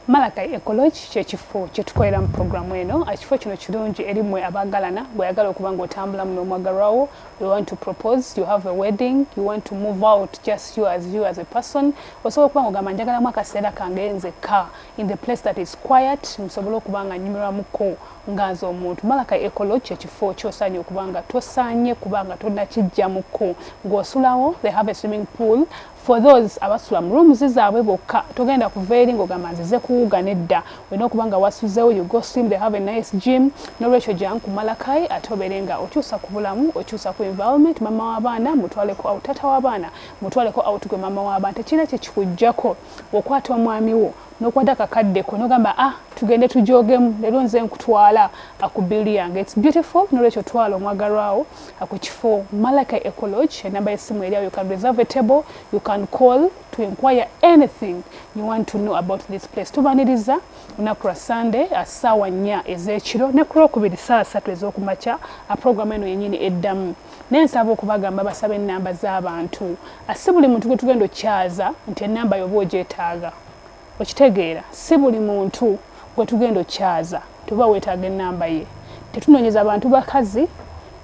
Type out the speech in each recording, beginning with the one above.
Malakai Eco Lodge kyekifo kyetukolera mu programu eno. Ekifo kino kirungi eri mmwe abaagalana, bw'oyagala okuba ng'otambulamu n'omwagalwawo, you want to propose, you have a wedding, you want to move out, just you as a person. Osobola okuba ng'ogamba, "Njagalamu akaseera kange nzekka in the place that is quiet, nsobole okuba nga nnyumirwamuko nga nze omuntu." Malakai Eco Lodge kyekifo ky'osaanye okuba nga tosaanye kuba nga tonnakijjamuko ng'osulawo. They have a swimming pool for those abasula mu rooms zaabwe bokka. Togenda kuva eri ng'ogamba, "Nzize kuwuga." Nedda, olina okuba nga wasuzeewo. You go swim, they have a nice gym. Nolwekyo jangu ku Malakai, ate obeere nga okyusa ku bulamu, okyusa ku environment. Mama w'abaana mutwaleko out, tata w'abaana mutwaleko out. Gwe mama w'abaana, tekirina kyekikuggyako okwata omwami wo n'okwata akakaddeko n'ogamba, "Ah, tugende tujogemu leero, nze nkutwala ku bill yange." It's beautiful. Nolwekyo twala omwagalwawo ku kifo Malakai Eco Lodge. Enamba y'essimu eri awo. You can reserve a table, you can call to inquire anything you want to know about this place. Tubaniriza olunaku lwa Sunday ssaawa 4 ez'ekiro, ne ku Lwokubiri ssaawa 3 ez'okumakya program eno yennyini eddamu. Naye nsaba okubagamba basaba ennamba z'abantu. Si buli muntu gwe tugenda okyaza nti ennamba yoba ogyetaaga. Okitegeera? Si buli muntu gwe tugenda okyaza tuba weetaaga ennamba ye. Tetunoonyeza bantu bakazi,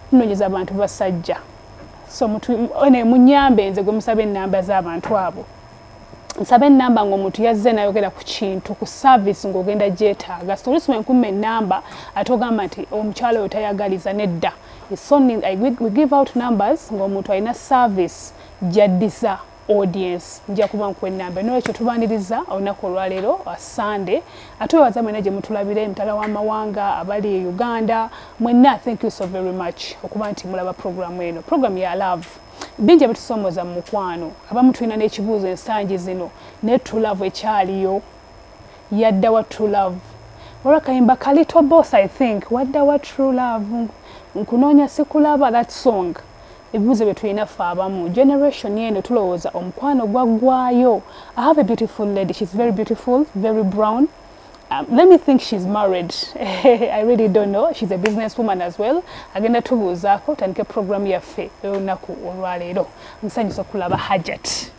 tunoonyeza bantu basajja. So munyambe nze gwe musaba ennamba z'abantu abo. Nsaba ennamba ng'omuntu yazze nayogera ku kintu, ku service ng'ogenda gyetaaga. So oluusi bwenkuma ennamba, ate ogamba nti omukyala oyo tayagaliza. Nedda. We give out numbers ng'omuntu alina service gy'addiza audience. Nja kuba nkuwa ennamba. Nolwekyo tubaniriza olunaku olwaleero Sunday. Ate webaza mwenna gye mutulabira emitala w'amawanga, abali e Uganda mwenna, thank you so very much okuba nti mulaba programu eno, programu ya love. Bingi ebitusomooza mu mukwano. Abamu tulina n'ekibuuzo ensangi zino, naye true love ekyaliyo? Yaddawa true love? Olwa kayimba ka Little Boss, I think, "Waddawa true love, nkunoonya sikulaba," that song. Ebibuuzo bye tulina ffe abamu, generation eno, tulowooza omukwano gwaggwayo. I have a beautiful lady. She's very beautiful, very brown. Let me think she's married. I really don't know. She's a businesswoman as well. Agenda tubuuzaako tandike program yaffe ey'olunaku olwaleero. Nsanyusa okulaba, Hajat.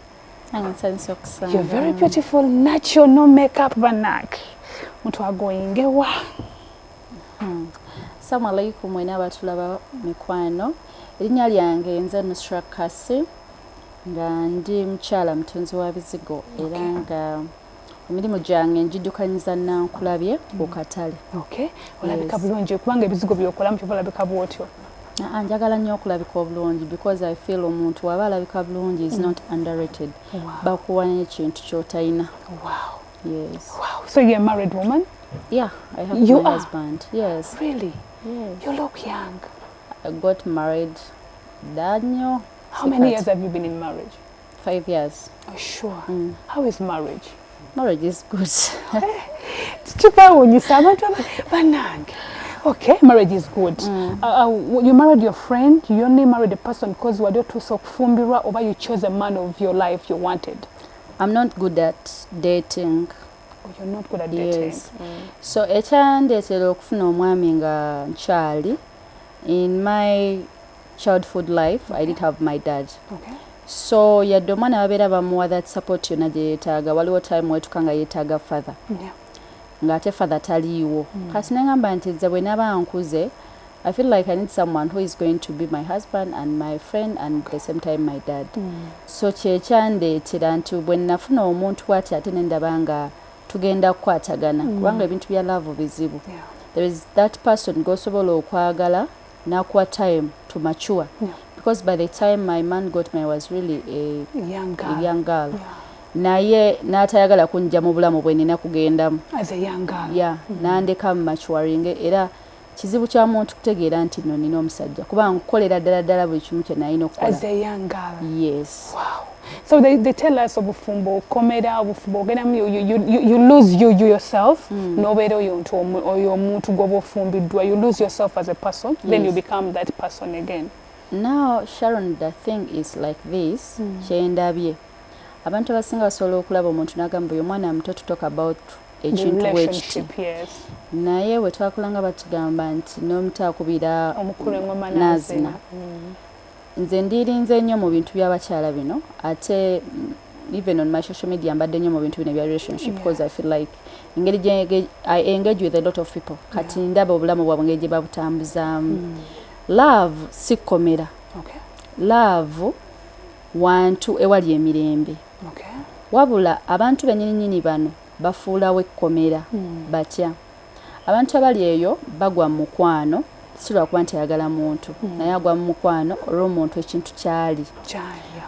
You're very beautiful, natural, no makeup. Bannange, muntu agoyingewa. Assalamu alaikum mwena abatulaba mikwano. Erinnya lyange nze Nusra Kasi, nga ndi mukyala mutunzi wa bizigo, era nga emirimu gyange njiddukanyiza Nankulabye ku katale. Okay, olabika bulungi kubanga ebizigo byokolamu, kyova olabika bwotyo. Njagala nnyo okulabika obulungi because I feel omuntu waba alabika bulungi is not underrated. Bakuwa n'ekintu ky'otalina. Yes. Wow. So you're a married woman? Yeah, I have You my are? husband. Yes. Really? Yes. You look young. I got married dda nnyo. How many years have you been in marriage? 5 years. Oh, sure. How is marriage? Marriage is good. Kikwewuunyisa abantu bannange. Okay, marriage is good. You married your friend, you only married a person because wali otuuse okufumbirwa, oba you chose a man of your life you wanted? I'm not good at dating. Oh, you're not good at dating? Yes. So ekyandeetera okufuna omwami nga nkyali in my childhood life, I did have my dad. So yadde omwana babeera bamuwa that support yonna gye yeetaaga, waliwo time wetuka nga yeetaaga father, ng'ate father taliiwo. Kati neŋŋamba nti nze bwe naba nkuze, I feel like I need someone who is going to be my husband and my friend and at the same time my dad. So kyekyandeetera nti bwe nafuna omuntu bw'ati, ate ne ndaba nga tugenda kukwatagana, kubanga ebintu bya love bizibu. There is that person gw'osobola okwagala n'akuwa time to mature, because by the time my man got me, I was really a, young a girl. young girl. Naye n'atayagala kunjja mu bulamu bwe nina kugendamu. As a young girl. Yeah, nandeka mu maturing. Era kizibu kya muntu kutegeera nti nno nina omusajja, kuba nkukolera ddala ddala buli kimu kye nalina okukola. As a young girl. Yes. Wow. So they tell us obufumbo okomera, obufumbo ogendamu, you lose you yourself, n'obeera oyo nti oyo omuntu gw'oba ofumbiddwa. You lose yourself as a person, then you become that person again. Now, Sharon, the thing is like this. Kyendabye, abantu abasinga basobola okulaba omuntu n'agamba, "Oyo omwana muto to talk about The ekintu bwe kiti." relationship, yes. Naye bwe twakulanga batugamba nti n'omuto akubira omukulu engoma n'azina. N'azina. Nze ndirinze nnyo mu bintu by'abakyala bino, ate Even on my social media mbadde nnyo mu bintu bino ebya relationship because I feel like engeri gye I engage with a lot of people, kati ndaba obulamu bwabwe engeri gye babutambuzaamu. Love si kkomera. Love wantu ewali emirembe. Wabula abantu bennyininyini bano bafuulawo ekkomera. Batya? Abantu abali eyo bagwa mu mukwano si lwakuba nti ayagala muntu, naye agwa mu mukwano olw'omuntu ekintu kyali.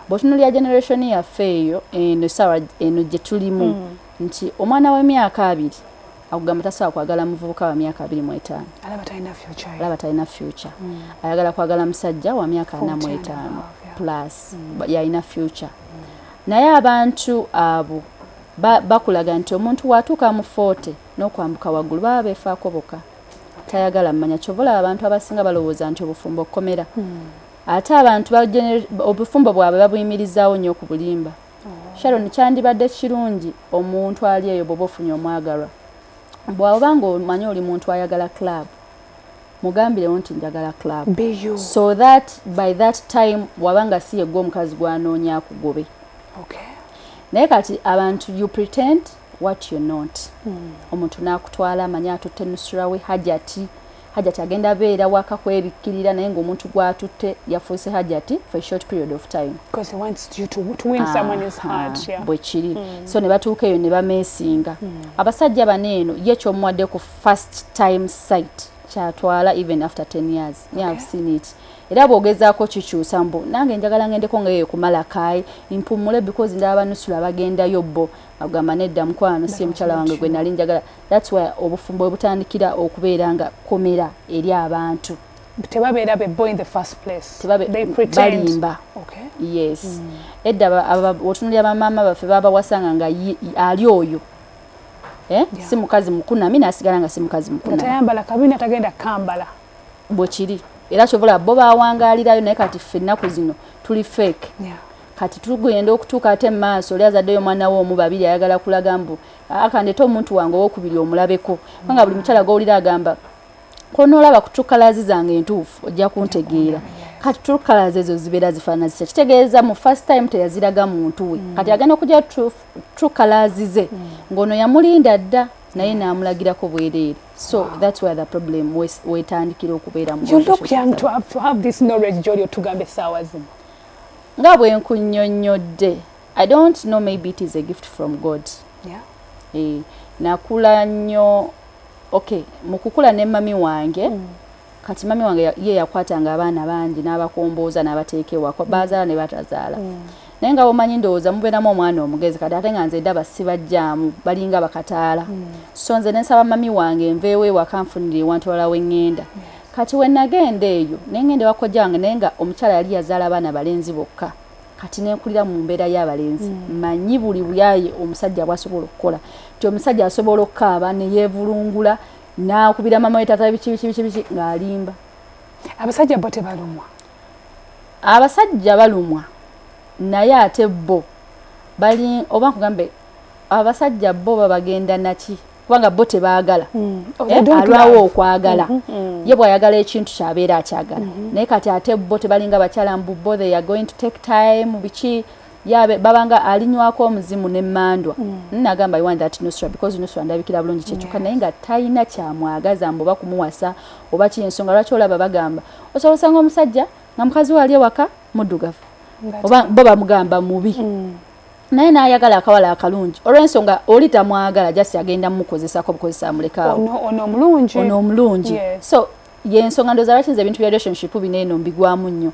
Bw'otunuulira generation yaffe eyo eno, essaawa eno gye tulimu, nti omwana w'emyaka 20 akugamba tasobola kwagala muvubuka wa myaka 25. Alaba talina future. Alaba talina future. Ayagala kwagala musajja wa myaka 45 plus, yalina future. Naye abantu abo bakulaga nti omuntu watuuka mu 40 n'okwambuka waggulu baba beefaako bokka, tayagala mmanya. Kyova olaba abantu abasinga balowooza nti obufumbo kkomera. Ate abantu obufumbo bwabwe babuyimirizaawo nnyo ku bulimba. Sharon, kyandibadde kirungi omuntu ali eyo bw'oba ofunye omwagalwa, bw'oba ng'omanyi oli muntu ayagala club, mugambirewo nti njagala club, so that by that time wabanga si yegwe omukazi gwanoonya akugobe. Naye kati abantu, you pretend what you're not. Omuntu n'akutwala amanyi atutte nusura we Hajati. Hajati agenda beera waka kwebikkirira, naye ng'omuntu gw'atutte yafuuse Hajati for a short period of time. Because he wants you to win someone's heart. Yeah. Bwe kiri. So ne batuuka eyo ne bameesinga. Abasajja bano eno ye kyomuwadde ku first time sight kyatwala even after 10 years. Me, I've seen it. Era bw'ogezaako kikyusa mbu nange njagala ngendeko nga eyo kumalakayi mpummule because ndaba banusula bagendayo, bo agamba nedda mukwano, si mukyala wange gwe nali njagala. That's why obufumbo bwe butandikira okubeera nga komera eri abantu. Tebabeera be boy in the first place. They pretend. Balimba. Yes. Edda otunuulira bamaama baffe babawasanga nga ali oyo. Eh? Yeah. Si mukazi mukunami n'asigala nga si mukazi mukunami. Tayambala kabina, tagenda kambala. Bwe kiri. Era kyova olaba bo bawangaalirayo, naye kati ffe ennaku zino tuli fake. Kati tugenda okutuuka ate mu maaso oli azaddeyo omwana we omu, babiri, ayagala kulaga mbu akandete omuntu wange owokubiri omulabeko, kubanga buli mukyala gw'owulira agamba konoolaba ku true colours zange entuufu ojja kuntegeera. Kati true colours ezo zibeera zifaanana zitya? Kitegeeza mu first time teyaziraga muntu we. Kati agenda okujja true colours ze ng'ono yamulinda dda, naye n'amulagirako bwereere. So that's where the problem wetandikira okubeera mu You look relationship young zaabwe. to have this knowledge gy'oli otugamba essaawa zino. Nga bwe nkunnyonnyodde, I don't know, maybe it is a gift from God. Eh, nakula nnyo, okay, mu kukula ne mami wange. Kati mami wange ye yakwatanga abaana bangi n'abakombooza n'abateeka ewaka, bazaala ne batazaala. Naye nga bwomanyi ndowooza mubeeramu omwana omugezi. Kati ate nga nze ndaba sibajjaamu, balinga bakataala. So nze nensaba mami wange nveewo ewaka nfunire ewantu walala we ŋŋenda. Kati we nagenda eyo ne ŋŋenda ewa kojja wange, naye nga omukyala yali yazaala abaana balenzi bokka. Kati nenkulira mu mbeera y'abalenzi, manyi buli buyaye omusajja bw'asobola okukola, nti omusajja asobola okukaaba ne yeevulungula n'akubira mama we, tata, biki biki biki biki, ng'alimba. Abasajja bo tebalumwa? Abasajja balumwa, naye ate bo bali, oba nkugambe, abasajja bo babagenda naki, kubanga bo tebaagala. Oh, Eh, alwawo okwagala. Ye bw'ayagala ekintu kyabeera akyagala. Naye kati ate bo tebalinga bakyala mbu bo they are going to take time biki yabe babanga alinywako omuzimu n'emmandwa. Nagamba I want that Nusra because Nusra ndabikira bulungi kyekyokka, naye nga talina kyamwagaza mbu oba kumuwasa oba ki. Ensonga lwaki olaba bagamba osobola osanga omusajja nga mukazi we ali ewaka muddugavu oba bo bamugamba mubi, naye n'ayagala akawala akalungi olw'ensonga oli tamwagala, just agenda mumukozesako bukozesa amulekaawo. Ono omulungi. Ono omulungi. So yensonga ndowooza lwaki nze ebintu bya relationship bino eno mbigwamu nnyo.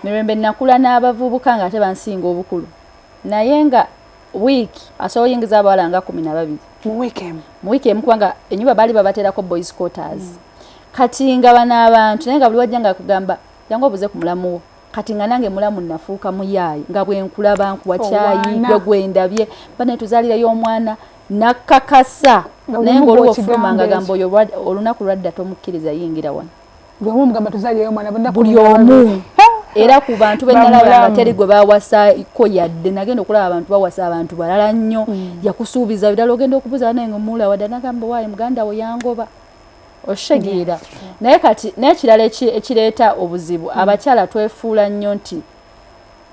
Mirembe, nakula n'abavubuka nga ate bansinga obukulu, naye nga wiiki asobola oyingiza abawala nga 12. Mu wiiki emu? Mu wiiki emu, kubanga enyumba baali babateerako boys quarters. Kati nga bano abantu, naye nga buli wajja nga akugamba jangu obuze ku mulamu wo. Kati nga nange mulamu nafuuka muyaayi, nga bwe nkulaba nkuwa kyayi. Owaana. Gwe gwendabye bane tuzaalirayo omwana nakakasa. Nga Naye buli ng'oliwo omu ofuluma nga bw'okigamba. gamba oyo olunaku lwadda tomukkiriza yingira wano. Buli omu mugamba tuzaalirayo omwana bonna. Buli omu. Era ku bantu be nalaba nga Bamulamu. teri gwe bawasaako yadde. Nagenda okulaba abantu bawasa abantu balala nnyo. Yakusuubiza birala, ogenda okubuuza naye nga omuwula wadde nagamba waayi muganda wo yangoba, oshegeera. Naye kati n'ekirala ekireeta obuzibu, abakyala twefuula nnyo nti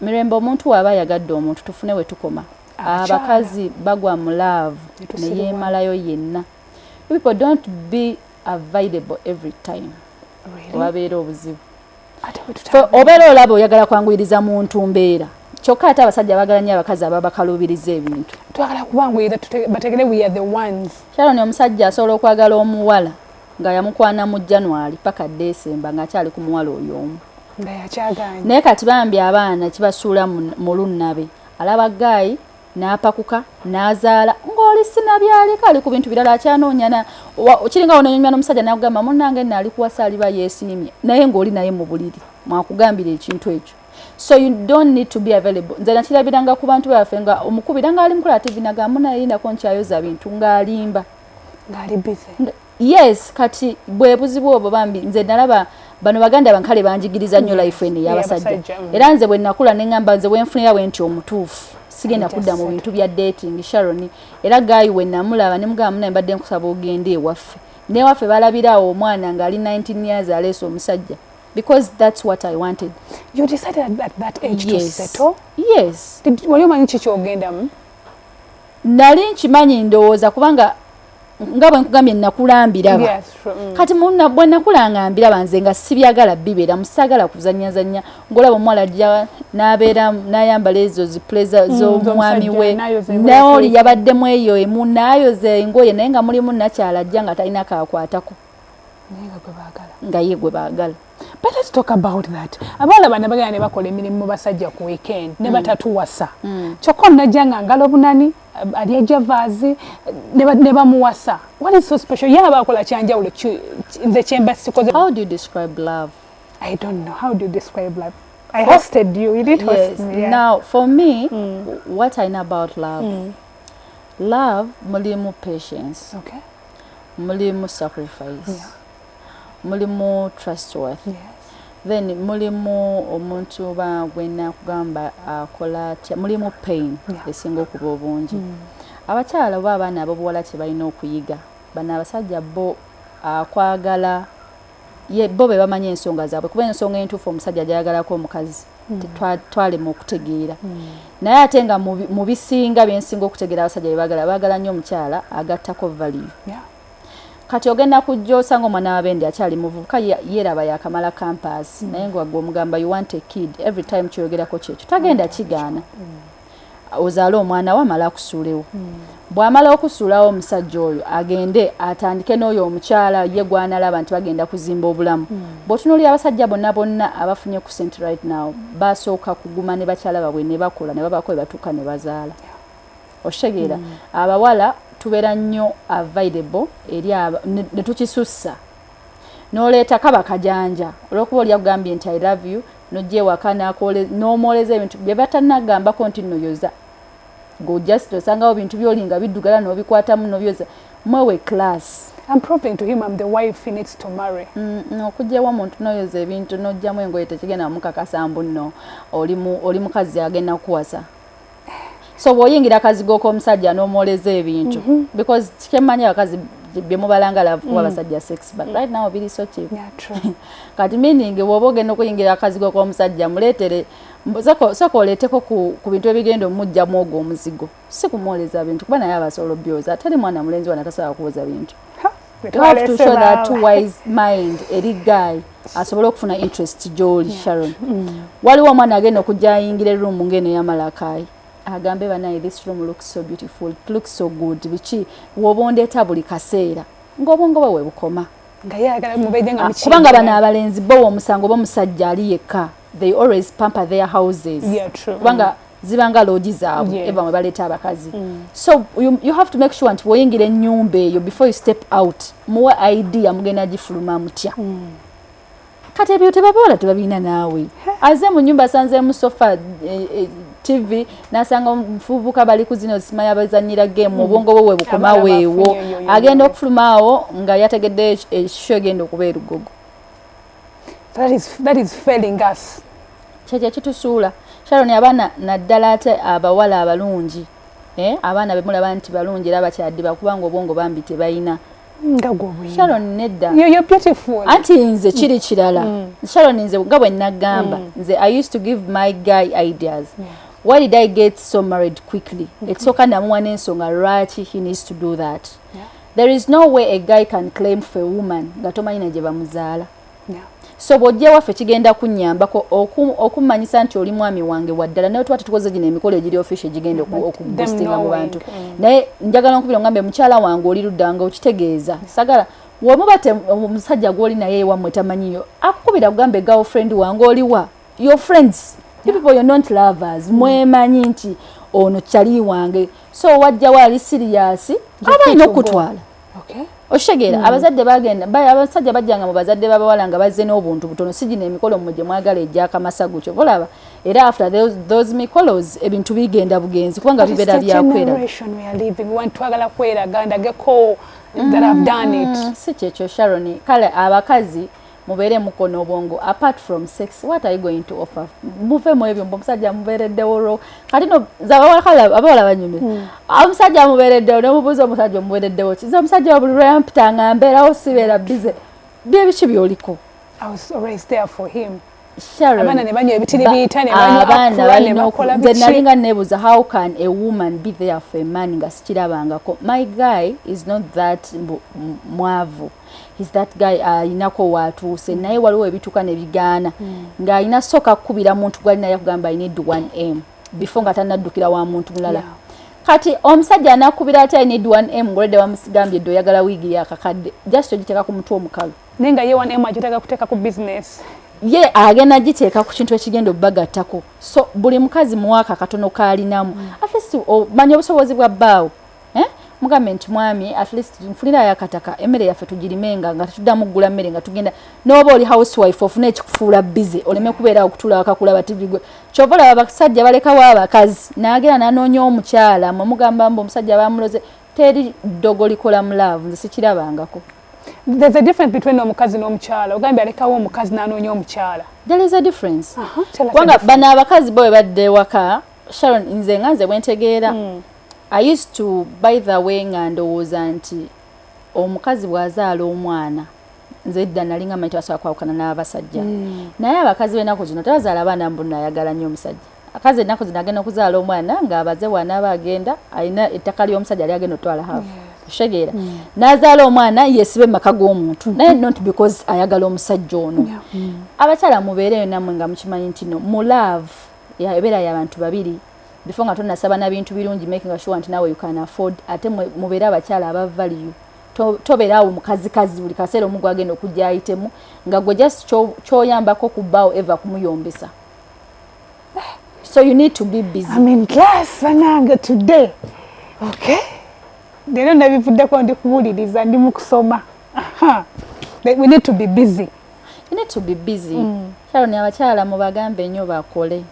mirembe omuntu waaba ayagadde omuntu tufune we tukoma. Abakazi bagwa mu love neyeemalayo yenna. People, don't be available every time. Wabeera obuzibu, obeera olaba oyagala kwanguyiriza muntu mbeera, kyokka ate abasajja baagala nnyo abakazi ababakalubiriza ebintu. Twagala kubanguyiriza bategere we are the ones. Sharon, omusajja asobola okwagala omuwala nga yamukwana mu January paka December ng'akyali ku muwala oyo omu. Nga yakyaganye. Naye kati bambi abaana kibasuula mu lunnabe, alaba guy n'apakuka n'azaala ng'oli sinabyaliko, ali ku bintu birala akyanoonyana. Kiringa onoonyanya n'omusajja n'akugamba, "Munnange nno ali kuwasa, aliba yeesiimye," naye ng'oli naye mu buliri mwakugambira ekintu ekyo. So you don't need to be available. Nze nakirabiranga ku bantu baffe nga omukubira ng'ali mukola TV, nagamba, "Munaye, lindako, nkyayoza bintu," ng'alimba. Ng'ali busy. Yes, kati bwe buzibu obwo bambi. Nze nalaba bano baganda bankale banjigiriza nnyo life eno ey'abasajja. Era nze bwe nakula ne ŋŋamba, nze bwe nfunira bwe nti omutuufu, sigenda kudda mu bintu bya dating, Sharon. Era guy we namulaba ne mugamba, "Munaye, mbadde nkusaba ogende ewaffe." Newaffe balabirawo omwana ng'ali 19 years aleese omusajja, because that's what I wanted. You decided at that age to settle? Yes. Wali omanyi ki kyogendamu? Nali nkimanyi, ndowooza, kubanga nga bwe nkugambye nakula mbiraba. Kati bwe nakula nga mbiraba, nze nga sibyagala bibeera musaagala kuzanyazanya, ng'olaba omuwala ajja n'abeera n'ayambala ezo zipleza z'omwami we, naoli yabaddemu eyo emu n'ayoza engoye, naye nga mulimu nakyala ajja nga talina kakwatako, nga ye gwe baagala. But let's talk about that. Abawala bano bagenda ne bakola emirimu mu basajja ku weekend ne batatuwasa. Kyokka onajja nga ngalo bunani alya javaazi ne bamuwasa. What is so special? Ye aba akola kyanjawulo nze kyemba sikoze. How do you describe love? I don't know. How do you describe love? I hosted you. You did host me. Yeah. Now, for me, what I know about love, love mulimu patience. Mulimu sacrifice. Mulimu trustworth. Then mulimu omuntu oba gwena kugamba akola atya, mulimu pain esinga okuba obungi. Abakyala oba abaana ab'obuwala kye balina okuyiga, bano abasajja bo akwagala ye bo be bamanyi ensonga zaabwe, kuba ensonga entuufu omusajja gyayagalako omukazi twalema okutegeera. Naye ate nga mu bisinga byensinga okutegeera, abasajja bye baagala nnyo omukyala agattako value. Kati ogenda kujja osanga omwana wabendi akyali muvubuka, yeeraba yakamala campus, naye nga gwe omugamba you want a kid every time, kyoyogerako kyekyo, tagenda kigaana. Ozaale omwana we, amala akusuulewo. Bw'amala okusuulawo omusajja oyo, agende atandike n'oyo omukyala ye gwanalaba nti bagenda kuzimba obulamu. Bw'otunuulira abasajja bonna bonna abafunye ku sente right now, basooka kuguma ne bakyala baabwe ne bakola ne babako we batuuka ne bazaala. Okitegeera? Abawala tubeera nnyo available eri ne tukisussa, n'oleeta kaba kajanja olwokuba oli akugambye nti "I love you", nojja ewaka n'omwoleza ebintu bye batannagambako nti nno yoza, go just osangawo bintu byoli nga biddugala n'obikwatamu n'obyoza. Mwewe class. I'm proving to him I'm the wife he needs to marry. Okugyawo omuntu n'oyoza ebintu n'oggyamu engoye tekigenda mukakasa mbu nno oli mukazi agenda kukuwasa. So bw'oyingira akazigo k'omusajja n'omwoleza ebintu, because kyemmanyi abakazi bye mubalanga love kuba abasajja sex, but right now biri so cheap. Yeah, true. Kati meaning bw'oba ogenda okuyingira akazigo k'omusajja, muleetere sooka oleeteko ku bintu ebigenda omuggyamu ogwo omuzigo, si kumwoleza bintu, kuba naye abasobola obbyoza. Teri mwana mulenzi wana tasobola kwoza bintu. You have to show that wise mind eri guy asobole okufuna interest gy'oli. Sharon, waliwo omwana agenda okujja ayingira eroom ng'eno eyamalakayi, agambe, "Banaye, this room looks so beautiful, it looks so good." Biki woba ondeeta buli kaseera ng'obwongo bwe bukoma. Nga yagala mubeere nga Ah, kubanga bano abalenzi bo omusango oba omusajja ali yekka, they always pamper their houses. Yeah, true. Kubanga zibanga lodge zaabwe, eva mwe baleeta abakazi. So you have to make sure nti bw'oyingira ennyumba eyo, before you step out, muwe idea mugenda gifuluma mutya. Kati ebyo tebaboola, tebabirina. Naawe aze mu nyumba asanzeemu sofa, TV, n'asanga omuvubuka bali ku zino simanya bazanyira game, obwongo bwe bwe bukoma Abaana weewo. bafunye yo, yo, Agenda yo. okufuluma awo nga yategedde ekisho egenda okuba erugogo. That is failing us. Kyekyo ekitusuula, Sharon. Abaana naddala ate abawala abalungi, eh, abaana bemulaba nti balungi era bakyaddiba kubanga obwongo bambi tebalina. Nga gwe obuyina. Sharon, nedda. You're beautiful. Anti nze kiri kirala, Sharon. Nze nga bwe nagamba, nze I used to give my guy ideas. Why did I get so married quickly? Ekisooka, namuwa n'ensonga lwaki he needs to do that. There is no way a guy can claim for a woman nga tomanyi na gye bamuzaala. So bw'ojja waffe, kigenda kunnyambako okummanyisa nti oli mwami wange waddala, naye tuba tetukoze gino emikolo egiri official egigenda okuboostinga mu bantu. Naye njagala nkubira ongambe, "Mukyala wange, oli ludda," nga okitegeeza. Sagala womuba omusajja gw'oli naye ewammwe tamanyiyo, akukubira kugambe, "Girlfriend wange, oliwa?" Your friends, you people, you're not lovers. Mwemanyi nti ono kyali wange, so wajjawo ali serious, aba alina okutwala. Okitegeera? Abazadde bagenda, abasajja bajjanga mu bazadde b'abawala nga bazze n'obuntu butono, si gino emikolo mmwe gye mwagala egy'akamasagu. Kyova olaba era after those mikolos ebintu bigenda bugenzi, kubanga bibeera byakweraga. Twagala kweraga, ndageko that I've done it. Si kyekyo, Sharon. Kale abakazi mubeere mukono obwongo. Apart from sex, what are you going to offer? Muve mu ebyo mbu omusajja mubeereddewo lwo. Kati no nze abawala banyumira. Omusajja amubeereddewo, nemubuuza, "Omusajja omubeereddewo ki?" "Nze omusajja wa buli lwe yampita nga mbeerawo, sibeera busy." Byebiki byoliko? I was always there for him. Sharon, Abaana ne banywa ebitiribiita, ne banywa abaana Akra, ne balina bakola nze biki. Nalinga neebuuza, how can a woman be there for a man nga sikirabangako? My guy is not that mwavu. He's that guy ayinako waatuuse, naye waliwo ebituuka ne bigaana ng'alina sooka kukubira muntu gwalina yakugamba, "I need 1M," before nga tannaddukira wa muntu mulala. Kati omusajja anakubira ati, "I need 1M," ng'olwedde wamusigambye dde oyagala wiigi yakakadde, just ogiteeka ku mutwe omukalu. Naye nga ye 1M agiteeka kuteeka ku business. Ye agenda giteeka ku kintu ekigenda obbagattako. So buli mukazi muwaaka katono kaalinamu. At least omanya obusobozi bwa bbaawo, eh? Mugambe nti, "Mwami, at least nfunirayo akataka, emmere yaffe tugirimenga nga tetuddamu kugula mmere." Nga tugenda n'oba oli housewife, ofune ekikufuula busy, oleme kubeera okutuula waka kulaba TV. Gwe kyova olaba abasajja balekawo abakazi n'agenda n'anoonya omukyala. Mwe mugamba mbu omusajja bamuloze. Teri ddogo likola mu love, nze sikirabangako. There's a difference between omukazi n'omukyala. Ogambye alekawo omukazi n'anoonya omukyala. There is a difference. Tell us the Kubanga difference. bano abakazi bo bwe badde ewaka, Sharon, nze nga nze bwentegeera, I used to, by the way, nga ndowooza nti omukazi bw'azaala omwana, nze edda nali nga manyi tebasobola kwawukana n'abasajja. Naye abakazi b'ennaku zino tebazaala abaana mbu nayagala nnyo omusajja. Akazi ennaku zino agenda okuzaala omwana ng'abaze bw'anaaba agenda alina ettaka ly'omusajja ali agenda otwala half. Otegeera? N'azaala omwana yesibe mu maka g'omuntu, naye not because ayagala omusajja ono. Abakyala mubeereyo nammwe nga mukimanyi nti no mu love ebeera y'abantu babiri. Before nga tonasaba na bintu birungi, making sure nti naawe you can afford. Ate mubeere abakyala aba value. Tobeera awo mukazikazi buli kaseera omu agenda okujja ayitemu nga gwe just kyoyambako ku bbaawo eva kumuyombesa. So you need to be busy. I'm in class, banange, today. Okay, leero nabivuddeko, ndi kuwuliriza, ndi mu kusoma. Aha. We need to be busy. You need to be busy. Sharon, abakyala mubagambe nnyo bakole,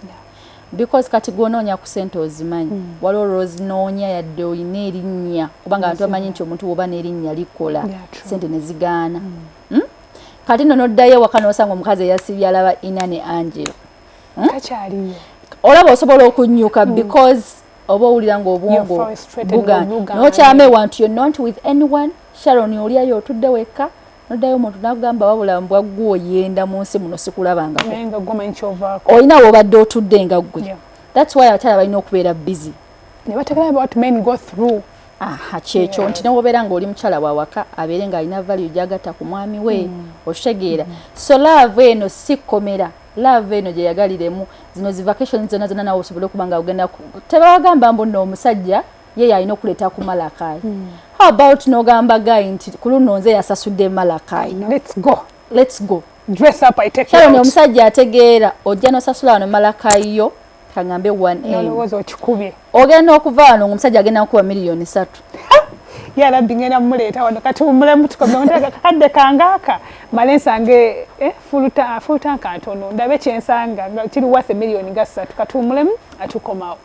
because kati gwonoonya ku sente ozimanyi. Waliwo lwozinoonya yadde olina erinnya, kubanga abantu bamanyi nti omuntu woba n'erinnya likola. Sente ne zigaana. Kati nno noddayo ewaka n'osanga omukazi eyasibye alaba ina ne Angelo. Takyaliyo. Olaba osobola okunyuka because oba owulira ng'obwongo You're frustrated, bugaana. bugaana. N'okyama ewantu, you're not with anyone. Sharon, oliayo otudde wekka, noddayo omuntu n'akugamba, "Wabula mbwa ggwe oyenda mu nsi muno, sikulabangako." Naye nga gwomanyi kyovaako. Olina wobadde otudde nga ggwe. That's why abakyala balina okubeera busy. Ne bategera what men go through. Aha, kyekyo nti newobeera ng'oli mukyala wawaka, abeere ng'alina value gyagatta ku mwami we. Okitegeera? So love eno si kkomera. Love eno gye yagaliremu zino zi vacation zonna zonna, nawe osobole okuba nga ogenda tebagamba mbu nno omusajja ye yalina okuleeta ku Malakai. How about n'ogamba guy nti, "Ku luno nze yasasudde Malakai." No, let's go. Let's go. Dress up, I take you Sharon, out. omusajja ategeera, ojja n'osasula wano Malakai yo, kaŋŋambe 1M. Nolowooza okikubye. Ogenda okuva wano ng'omusajja agenda kukuba 3 miliyoni. Yalabbi, ngenda mumuleeta wano. Kati wumulemu, tukombe kakadde kangaaka male nsange full tank ntono, ndabe kyensanga nga kiri worth 3 miliyoni. Katuwumulemu, atukomawo.